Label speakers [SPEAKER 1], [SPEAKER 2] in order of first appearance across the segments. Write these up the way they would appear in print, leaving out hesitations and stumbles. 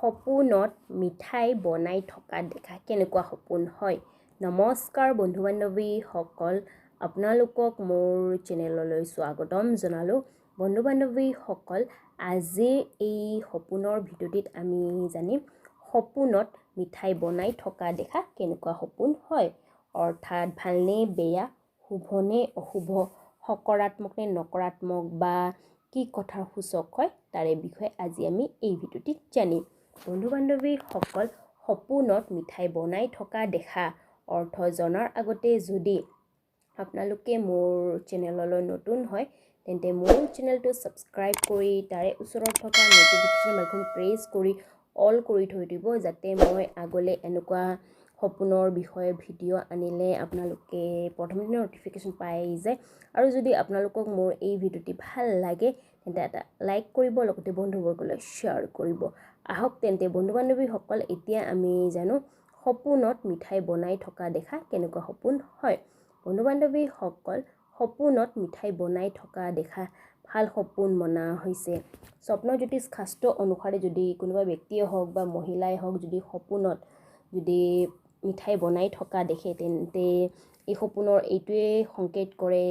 [SPEAKER 1] সপোনত মিঠাই বনাই থকা দেখা কেনেকুৱা সপোন হয়? নমস্কাৰ বন্ধু বান্ধৱীসকল, আপোনালোকক মোৰ চেনেললৈ স্বাগতম জনালোঁ। বন্ধু বান্ধৱীসকল, আজিৰ এই সপোনৰ ভিডিঅ'টিত আমি জানিম সপোনত মিঠাই বনাই থকা দেখা কেনেকুৱা সপোন হয়, অৰ্থাৎ ভালনে বেয়া, শুভনে অশুভ, সকাৰাত্মক নে নকাৰাত্মক বা কি কথাৰ সূচক হয়, তাৰে বিষয়ে আজি আমি এই ভিডিঅ'টিত জানিম। বন্ধু বান্ধৱীসকল, সপোনত মিঠাই বনাই থকা দেখা অৰ্থ জনাৰ আগতে যদি আপোনালোকে মোৰ চেনেললৈ নতুন হয়, তেন্তে মোৰ চেনেলটো ছাবস্ক্ৰাইব কৰি তাৰে ওচৰত থকা ন'টিফিকেশ্যন বেলখন প্ৰেছ কৰি অল কৰি থৈ দিব, যাতে মই আগলৈ এনেকুৱা সপোনৰ বিষয়ে ভিডিঅ' আনিলে আপোনালোকে প্ৰথমতে ন'টিফিকেশ্যন পাই যায়। আৰু যদি আপোনালোকক মোৰ এই ভিডিঅ'টি ভাল লাগে, তেন্তে এটা লাইক কৰিব, লগতে বন্ধুবৰ্গলৈ শ্বেয়াৰ কৰিব। আহক তেন্তে বন্ধু বান্ধৱীসকল, এতিয়া আমি জানো সপোনত মিঠাই বনাই থকা দেখা কেনেকুৱা সপোন হয়। বন্ধু বান্ধৱীসকল, সপোনত মিঠাই বনাই থকা দেখা ভাল সপোন মনা হৈছে। স্বপ্ন জ্যোতিষ শাস্ত্ৰ অনুসাৰে যদি কোনোবা ব্যক্তিয়ে হওক বা মহিলাই হওক, যদি সপোনত যদি মিঠাই বনাই থকা দেখে, তেন্তে এই সপোনৰ এইটোৱে সংকেত কৰে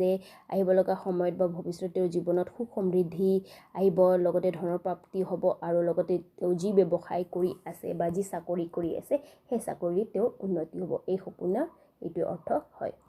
[SPEAKER 1] যে আহিব লগা সময়ত বা ভৱিষ্যতে তেওঁৰ জীৱনত সুখ সমৃদ্ধি আহিব, লগতে ধনৰ প্ৰাপ্তি হ'ব, আৰু লগতে তেওঁ যি ব্যৱসায় কৰি আছে বা যি চাকৰি কৰি আছে, সেই চাকৰিত তেওঁৰ উন্নতি হ'ব। এই সপোনৰ এইটোৱে অৰ্থ হয়।